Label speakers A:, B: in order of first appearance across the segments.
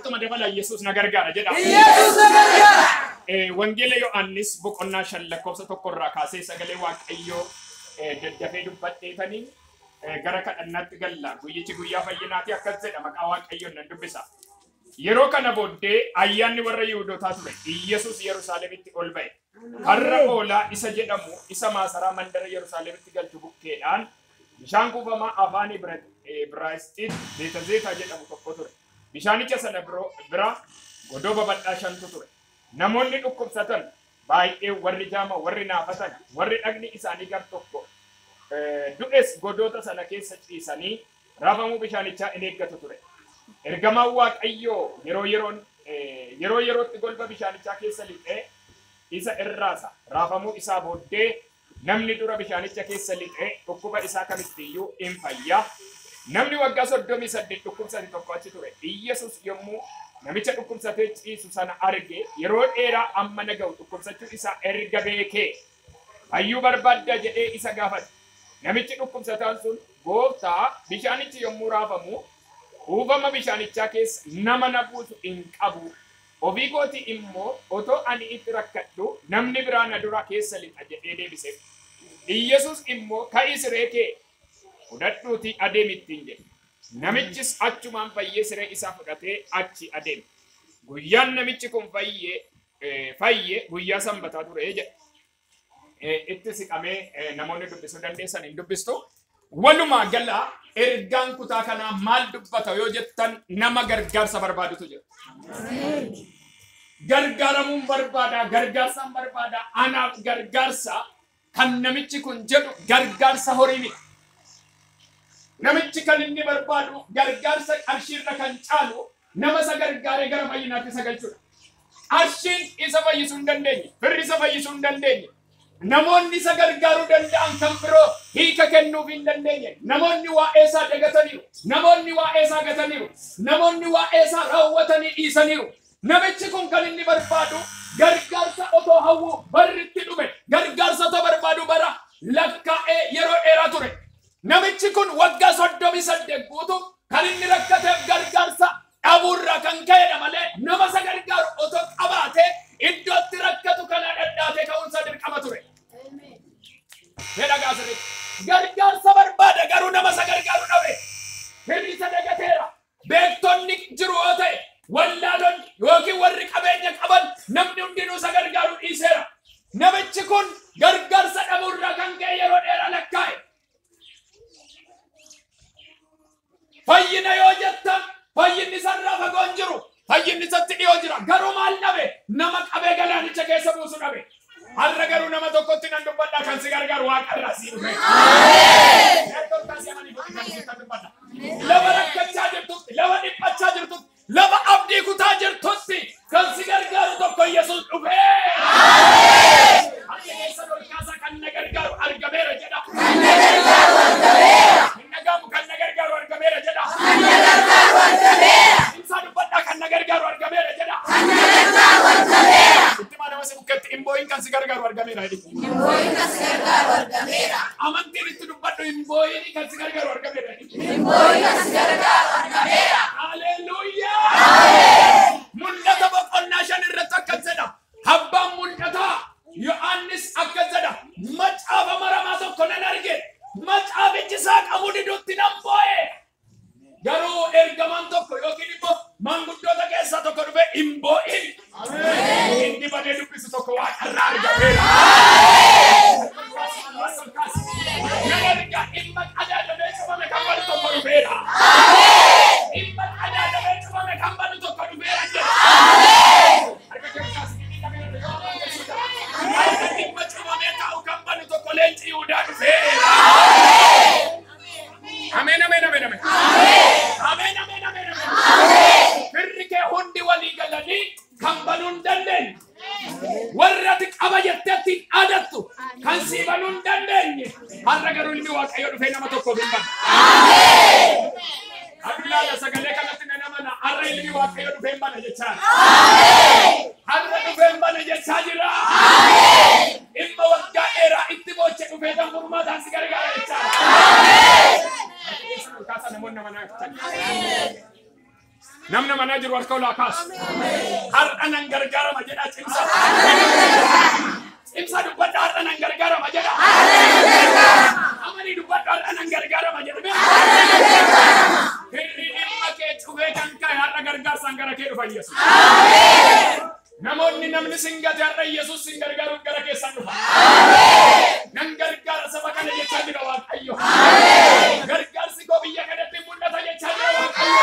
A: Ittuma dabala Yesuus na gargaara jedha.
B: Yesuus na gargaara.
A: Wangeela Yohaannis boqonnaa 5 lakkoofsa 1 irraa kaasee sagalee Waaqayyoo daddafee dubbadheetanii gara kadhannaatti galla. Guyyichi guyyaa fayyinaati akkas jedha maqaa Waaqayyoon nan dubbisa. Yeroo kana booddee ayyaanni warra Yihuudootaa ture. Iyyasuus Yerusaalemitti ol ba'e. Karra Hoolaa isa jedhamu isa maasaraa mandara Yerusaalemitti galchu bukkeedhaan bishaan kuufamaa afaan Ibraayisxiin Beetazeetaa jedhamu tokko ture. Bishaanicha sana bira godoo babal'aa 5tu ture. Namoonni dhukkubsatan baay'ee warri jaama, warri naafatan, warri dhagni isaanii gar tokko du'es godoota sana keessa ciisanii raafamuu bishaanichaa in eeggatu ture. Ergamaan Waaqayyoo yeroo yerootti golba bishaanichaa keessa lixee isa irraasa. Raafamuu isaa booddee namni dura bishaanicha keessa lixee dhukkuba isaa kamittiyyuu in fayya. Namni waggaa 38 dhukkubsate tokko achi ture. Iyyasuus yommuu namicha dhukkubsatee ciisu sana arge yeroo dheeraa amma na ga'u dhukkubsachuu isaa erga beekee fayyuu barbaadda jedhee isa gaafate. Namichi dhukkubsataan sun gooftaa bishaanichi yommuu raafamu kuufama bishaanichaa keessa nama na buusu hin qabu. Ofii kootii immoo otoo ani itti rakkadhu namni biraa na dura keessa lixa jedhee deebiseef. Iyyasuus immoo ka'ii siree kee fudhadhuutii adeemi ittiin jedhe. Namichis achumaan fayyee siree isaa fudhatee achi adeeme. Guyyaan namichi kun fayyee guyyaa sanbataa ture jedhe. Itti siqamee namoonni dubbisuu dandeessan hin dubbistu. Walumaa gala ergaan kutaa kanaa maal dubbata yoo jettan nama gargaarsa barbaadutu jira. Gargaaramuun barbaada, gargaarsaan barbaada, anaaf gargaarsa kan namichi kun jedhu gargaarsa horii miti. Namichi kan inni barbaadu gargaarsa qarshiirra kan caalu nama isa gargaaree gara fayyinaatti isa galchudha. Qarshiin isa fayyisuu hin dandeenye, firri isa fayyisuu hin dandeenye. Namoonni isa gargaaruu danda'an kan biroo hiika kennuuf hin dandeenye. Namoonni waa'ee isaa dagataniiru. Namoonni waa'ee isaa gataniiru. Namoonni waa'ee isaa raawwatanii dhiisaniiru. Namichi kun kan inni barbaadu gargaarsa otoo hawwuu barritti dhume. Gargaarsa otoo barbaadu bara lakkaa'ee yeroo dheeraa ture. Namichi kun waggaa 38 guutuu kan inni rakkateef gargaarsa dhabuurraa kan ka'edha malee nama isa gargaaru otoo qabaatee iddootti rakkatu kana dhadhaatee ka'uunsa dirqama ture. Fedha gaasirriitti. Gargaarsa barbaada garuu nama isa gargaaru dhabe. Firri isa dagateera. Beektonni jiru yoo ta'e wallaalonni yookiin warri qabeenya qaban namni hundinuu isa gargaaru dhiiseera. Namichi kun gargaarsa dhabuurraa kan ka'e yeroo dheeraa lakkaa'e. Fayyina yoo jettan fayyinni isarraa fagoo hin jiru. Fayyinni isatti dhiyoo jira. Garuu maal dhabe? Nama qabee galaanicha keessa buusu dhabe. Har'a garuu nama tokkotti nan dubbadha kan si gargaaru waaqarraa sii dhufe. Lafa rakkachaa jirtutti, lafa dhiphachaa jirtutti, lafa abdii kutaa jirtutti kan si gargaaru tokko Yesuus dhufe. Harka keessan ol kaasaa kan na gargaaru argameera jedha.
B: Kan na gargaaru argameera.
A: Hin dhaga'amu kan na gargaaru argameera jedha.
B: Kan na gargaaru argameera.
A: Ibsaa dubbadhaa kan na gargaaru argameera jedha.
B: Kan na gargaaru argameera.
A: Itti maa nama si bukkeetti hin boo'in kan si gargaaru argameera jedhi.
B: Hin boo'in kan si gargaaru argameera.
A: Amantiin itti dubbadhu hin boo'in kan si gargaaru argameera jedhi.
B: Hin boo'in kan si gargaaru argameera.
A: Haleluuyaa. Mul'ata boqonnaa 5 irratti akkas jedha. Abbaan mul'ataa Yohaannis akkas jedha. Macaafa maramaa tokko nan arge. Macaafichi isaa qabu diduutti nan boo'e. Garuu ergamaan tokko yookiin immoo maanguddoota keessaa tokko dhufe hin boo'in. Inni badee dubbisu tokko waaqarraa argameera. Nan arga dhimma qadaadamee cufame kan badu tokko dhufeera. Dhimma qadaadamee cufame kan badu tokko dhufeera jedha. Harka keessaa sibiilli dhabeera yoo amante jechuudha. Harka dhimma cufamee taa'u kan badu tokko leenci Yihudaa dhufeera. Ameen ameen ameen ameen. Ameen ameen ameen ameen. Firri kee hundi walii galanii kan banuu hin dandeenye. Warri ati qaba jettee ittiin dhaadattu kan sii banuu hin dandeenye. Har'a garuu ilmi Waaqayyoo dhufee nama tokkoof hin banu. Abdullahi sagalee kanatti nan amana. Har'a ilmi Waaqayyoo dhufee hin bana jechaa. Har'a dhufee hin bana jechaa jira. Dhimma waggaa dheeraa itti booche dhufee kan furmaataan si gargaara jechaa. Harka keessan ol kaasaa namoonni amanaa jirtan. Namni manaa jiru harka olaa kaasu. Har'a nan gargaarama jedha cimsa. Cimsa dubbadha har'a nan gargaarama jedha. Amanii dubbadha har'a nan gargaarama jedha. Hirri dhimma kee cufee kan ka'e har'a gargaarsaan gara kee dhufa Yesuus. Namoonni namni sin gate har'a Yesuus sin gargaaruuf gara keessan dhufa. Nan gargaara saba kana jechaa jira Waaqayyo. Gargaarsi koo biyya kanatti mul'ata jechaa jira Waaqayyo.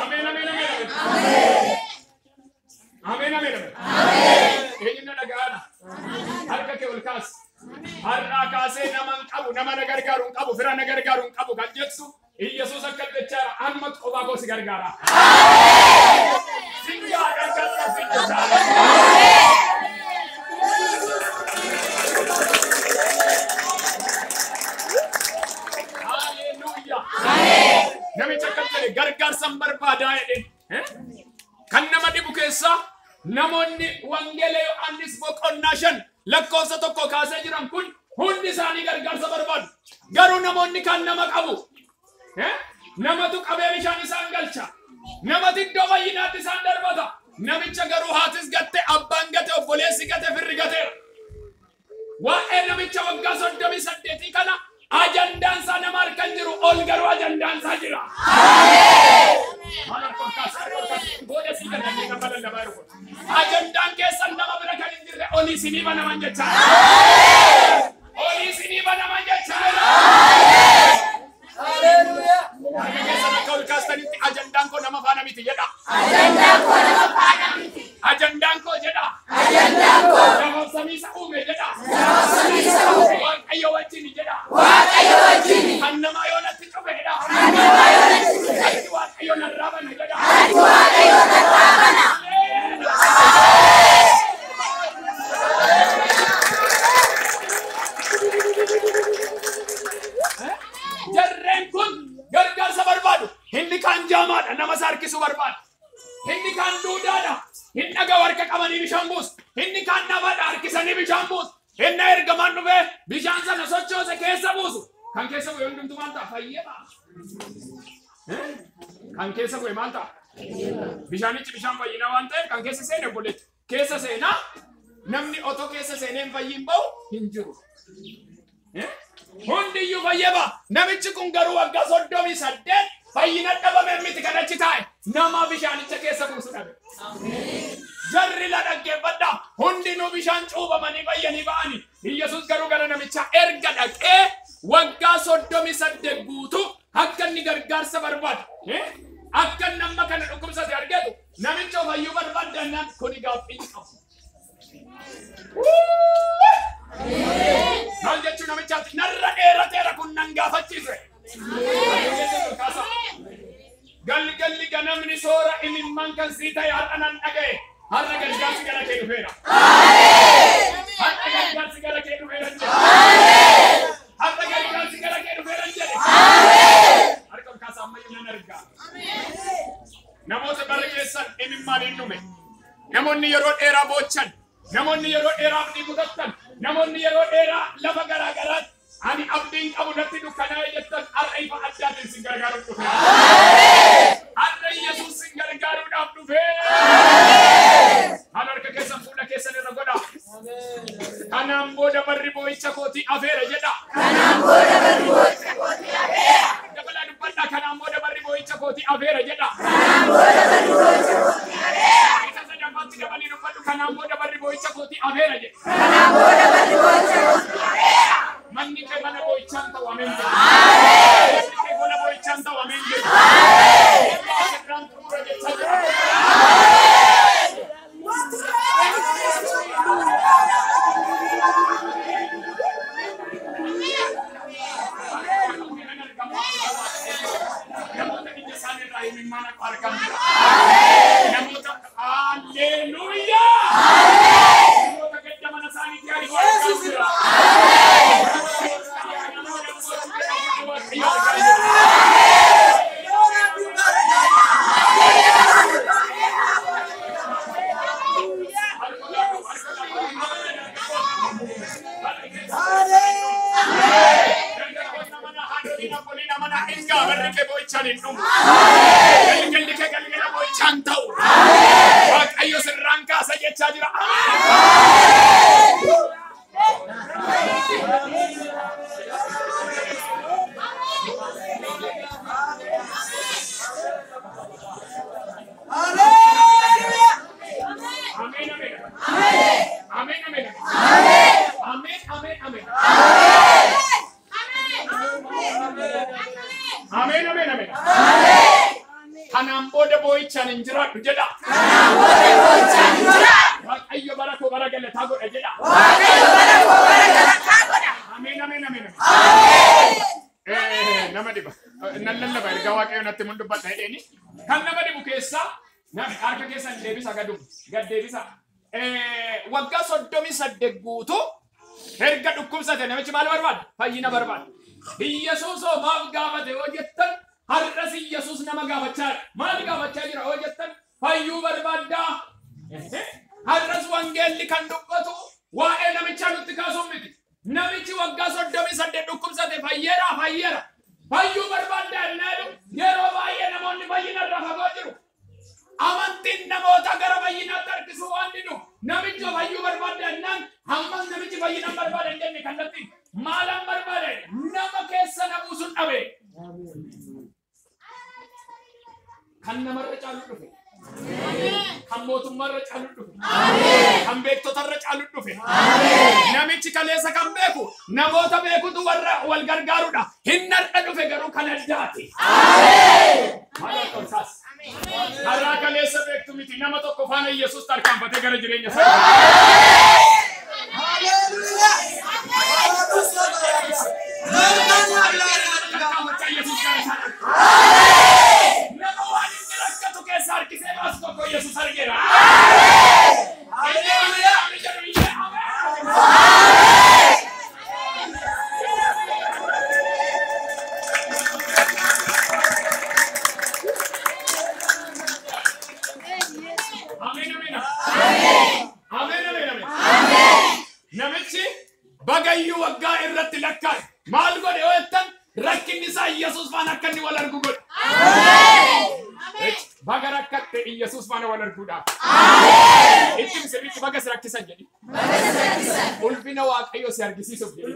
A: Ameen ameen ameen ameen. Ameen ameen ameen. Eenyuun na dhaga'aadha? Harka kee ol kaasi. Har'aa kaasee nama hin qabu, nama na gargaaru hin qabu, fira na gargaaru hin qabu kan jettu Iyyasuus akka jechaadha. Amma qofaa koo si gargaara. Singaa gargaarsa si jechaadha. Haleluuyaa. Namicha akkas jedhe gargaarsa hin barbaadaa jedheen. Kan nama dhibu keessaa namoonni wangeela Yohaannis boqonnaa 5 lakkoofsa 1 kaasee jiran kun hundi isaanii gargaarsa barbaadu. Garuu namoonni kan nama qabu. Namatu qabee bishaan isaan galcha. Namatu iddoo fayyinaatti isaan darbata. Namicha garuu haatis gatte, abbaan gate, obboleessi gate, firri gateera. Waa'ee namicha waggaa 38 kana ajandaan isaa nama harka hin jiru, ol garuu ajandaan isaa jira. Ajandaan keessan nama bira kan hin jirre olii isinii banaman jechaa. Olii isinii banaman jechaa. Harka keessan akka ol kaastanitti ajandaan koo nama faana miti jedha.
B: Ajandaan koo nama faana miti.
A: Ajandaan koo jedha.
B: Ajandaan koo.
A: Lamaaf samiisa uume jedha.
B: Lamaaf samiisa uume.
A: Waaqayyo wajjin jedha.
B: Waaqayyo wajjin.
A: Kan namaa yoo natti cufe jedha.
B: Kan namaa yoo natti cufe.
A: Harki Waaqayyo narraa bana jedha.
B: Harki Waaqayyo narraa bana.
A: Jarreen kun gargaarsa barbaadu. Inni kaan jaamaadha, nama isa harkisuu barbaada. Inni kaan duudaadha, hin dhaga'u harka qabanii bishaan buusu. Inni kaan nafaadha, harkisanii bishaan buusu. Inni ergamaan dhufee bishaan sana sochoose keessa buusu. Kan keessa bu'e hundumtuu maal ta'a? Fayyee ba'a. Kan keessa bu'e maal ta'a? Bishaanichi bishaan fayyinaa waan ta'eef kan keessa seene obboleetti. Keessa seenaa namni otoo keessa seenee hin fayyin ba'u hin jiru. Hundiyyuu fayyee ba'a. Namichi kun garuu waggaa 38 fayyina dhabame miti kan achi taa'e nama bishaanicha keessa buusu dhabe. Jarri la dhaggeeffadha. Hundinuu bishaan cuubamanii fayyanii ba'ani. Iyyasuus garuu gara namichaa erga dhaqee waggaa 38 guutuu akka inni gargaarsa barbaadu. Akka inni amma kana dhukkubsate argatu namicha fayyuu barbaadannaan kuni gaaffii hin qabu. Maal jechuu namichaatti narra dheerateera kun nan gaafachiise. Galgalli ganamni soora imimmaan kan sii ta'e har'a nan dhaga'e. Har'a gargaarsi gara kee dhufeera. Har'a gargaarsi gara kee dhufeera jedhe. Har'a gargaarsi gara kee dhufeera jedhe. Harka ol kaasaa ammayyuu nan argaa. Namoota bara keessan imimmaan hin dhume. Namoonni yeroo dheeraa boochan. Namoonni yeroo dheeraa abdii kutattan. Namoonni yeroo dheeraa lafa garaa garaatti ani abdiin qabu natti dukkanaa'e jettan har'a ifa addaatiin sin gargaaruuf dhufe. Har'a Yesuus sin gargaaruudhaaf dhufe. Haala harka keessan fuula keessan irra godhaa. Kanaan booda barri boo'icha kootii afeera jedha.
B: Kanaan booda barri boo'icha kootii afeera.
A: Dabalaa dubbadhaa kanaan booda barri boo'icha kootii afeera jedha.
B: Kanaan booda barri boo'icha kootii afeera.
A: Isa sadaffaatti dabalii dubbadhu kanaan booda barri boo'icha kootii afeera jedha.
B: Kanaan booda barri boo'icha kootii afeera.
A: Manni kee mana boo'ichaan ta'u ameen jedhu. Manni kee mana boo'ichaan ta'u ameen jedhu. Asirraan xumura jechaa jira. Namoota ija isaanii irraa imimmaan akka argamu jira. Namoota haleluuyaa! Namoota gadda mana isaaniitti ari'u argamu jira. amana hin barri kee boo'ichaan hin dhumu. Galgalli kee galgala boo'ichaan ta'u. Waaqayyo sirraan kaasa jechaa jira. Ameen ameen. Ameen ameen. Ameen ameen ameen. Ameen ameen ameen. Kanaan booda boo'ichaan hin jiraadhu jedha.
B: Kanaan booda boo'ichaan hin jiraadhu.
A: Waaqayyo bara koo bara galataa godha jedha.
B: Waaqayyo bara koo bara galataa godha.
A: Ameen ameen ameen. Nama dhiba. Nan lallaba ergaa Waaqayyo natti mun dubbata jedheeni. Kan nama dhibu keessaa harka keessan deebisa gadu gad deebisa. Waggaa 38 guutuu erga dhukkubsate namichi maal barbaada? Fayyina barbaada. Iyyasuus hoo maaf gaafate yoo jettan har'as Iyyasuus nama gaafachaa jira. Maal gaafachaa jira yoo jettan fayyuu barbaaddaa. Har'as wangeelli kan dubbatu waa'ee namichaa nutti kaasuun miti. Namichi waggaa 38 dhukkubsate fayyeera fayyeera. Fayyuu barbaaddaa jennaan yeroo baay'ee namoonni fayyina irraa fagoo jiru. Amantiin namoota gara fayyinaatti harkisuu waan didu namicha fayyuu barbaadda jennaan hammas namichi fayyina hin barbaada hin jenne kallattiin maalan barbaada nama keessa na buusuun dhabe. Kan namarra caalu dhufe. Kan mootummaarra caalu dhufe. Kan beektotarra caalu dhufe. Namichi kaleessa kan beeku namoota beekutu warra wal gargaarudha. Hin har'a dhufe garuu kan addaati. Maal akka isaas. Har'aa kaleessa beektu miti nama tokko faana Iyyasuus tarkaanfatee gara jireenya isaa. Tarkaanfachaa Iyyasuus gara isaa dhaqe. Nama waan inni rakkatu keessa harkisee baasu tokko Iyyasuus argeera. Inni ameen jedhu iyyee ameen. Ameen ameen. Ameen ameen ameen. Namichi bagayyuu waggaa irratti lakkaa'e maal godhe yoo jettan rakkinni isaa Iyyasuus faana akka inni wal argu godhe. Baga rakkatte Iyyasuus faana wal arguudhaaf. Itti sirriitti baga si rakkisan jedhi. Ulfina Waaqayyoo si argisiisuuf jedhi.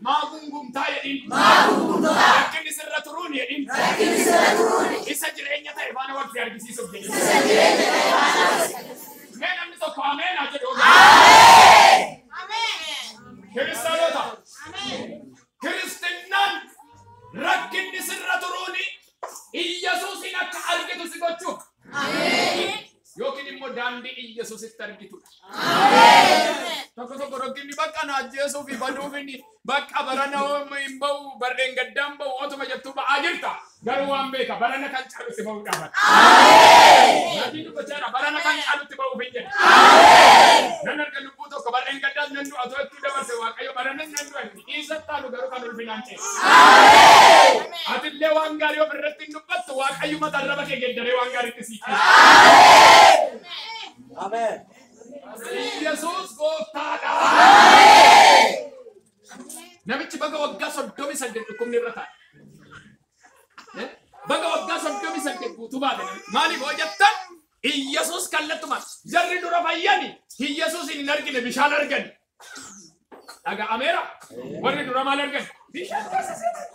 A: Maa gungumtaa jedhin. Rakkinni sirra turuun jedhin. Isa jireenya ta'e faana wal si argisiisuuf jedhi. Mee namni tokko ameen haa jedhu. Kiristaanota. Kiristinnaan rakkinni sirra turuuni Iyyasuusin akka argitu si gochuuf. Yookiin immoo daandii Iyyasuusitti argitudha. Tokko tokko rakkinni bakka na ajjeesuu fi baduuf inni bakka barana hin ba'u barreen gaddaan ba'u otuma jettuu ba'aa jirta. Garuu waan beeka barana kan caalutti ba'uu dhaabata. Naatiin dubbachaa jira barana kan caalutti ba'uuf hin jedhe. Nan arga lubbuu tokko barreen gaddaan nan du'a to'attuu dabarse Waaqayyo barana nan du'a inni dhiisa taalu garuu kan ulfinaan ce'e. Atillee waan gaarii of irratti hin dubbattu Waaqayyo mata arraba kee geeddaree waan gaariitti sii kenna. Iyyasuus gooftaadha. Namichi baga waggaa 38 dhukkubni irra taa'e. Baga waggaa 38 guutuu baate namichi. Maaliif hoo jettan Iyyasuus kallattuma jarri dura fayyani Iyyasuus hin argine bishaan argani. Dhaga'ameera warri dura maal argani? Bishaan keessa seenan.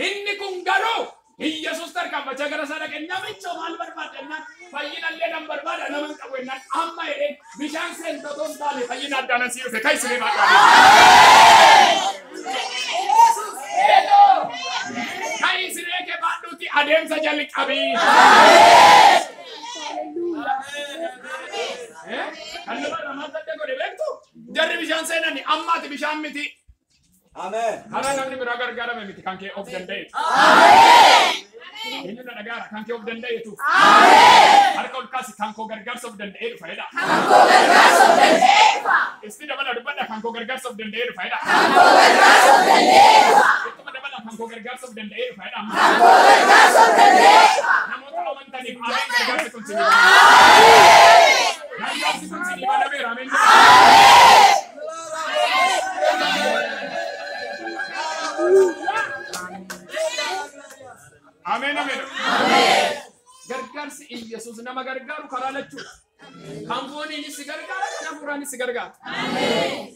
A: Inni kun garuu Iyyasuus tarkaanfachaa gara isaa dhaqe namicha maal barbaada jennaan fayyinallee nan barbaada nama hin qabu jennaan amma jedheen bishaan seentotoo hin taane fayyina addaanan sii dhufe kan isinii baadhaa. Kan isinii kee baadhuuti adeemsa jalqabii. Kan nama lamaan sadde godhe beektu jarri bishaan seenani ammaati bishaan miti. Karaa namni biraa gargaarame miti kan kee of danda'etu. Inni na dhagaara kan kee of danda'etu. Harka ol kaasi kan koo gargaarsa of danda'ee dhufa jedha. Isti dabala dubbadha kan koo gargaarsa of danda'ee dhufa jedha. Ittuma dabala kan koo gargaarsa of danda'ee dhufa jedha. Namoota amantaniif ameen gargaarsi kun sinii bana. Gargaarsi kun sinii banameera ameen jedha. Ameen ameen. Ameen. Gargaarsi Iyyasuus nama gargaaru karaa lachuudha. Kan fooniinis si gargaara, kan hafuuraanis si gargaara. Ameen.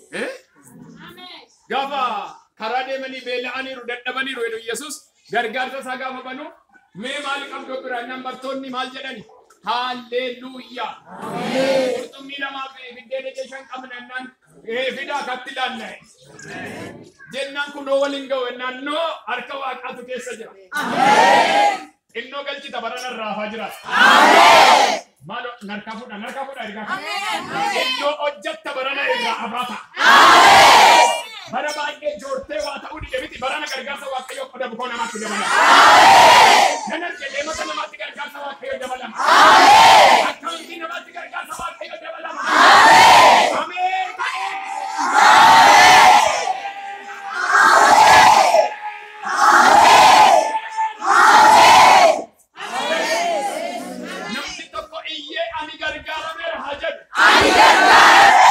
A: Gaafa karaa deemanii beela'aniiru, dadhabaniiru jedhu Iyyasuus gargaarsa isaa gaafa banu mee maal qabdu biraan bartoonni maal jedhani? Haalleluuyaa. Qurxummii lamaa fi biddeena shan qabna jennaan fidaa katti laanna. Jennaan kunoo waliin ga'u jennaan noo harka waaqaatu keessa jira. Xinnoo galchita barana raafaa jira. Maaloo narkaa fuudha narkaa fuudha ergaa kana. Xinnoo hojjatta barana irraa afaata. Bara baay'ee joortee waa ta'uu dide miti barana gargaarsa waaqayyoo qoda bukoo namaatti dabala. Nan arge deemota namaatti gargaarsa waaqayyoo dabalama. Akkaawuntii namaatti gargaarsa waaqayyoo dabalama. Ameen ta'ee. Namni tokko iyyee ani gargaarameera haa jedhu. Ani gargaarameera.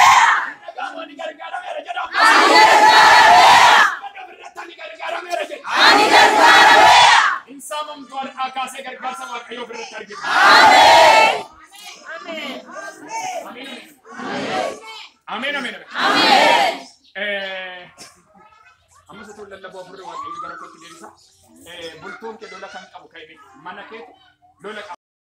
A: Ani gargaarameera jedha. Ani gargaarameera. Ani gargaarameera jedha. Ani gargaarameera. Insaamamtu har'aa kaasee gargaarsa waaqayyoo ofirratti argina. Ameen. Ameen. Ameen. Ameen. Amma isa lallaboo afurri waaqayyo gara kootti deebisa. Bultoon kee lola kan qabu ka'e mana keetu lola qaba.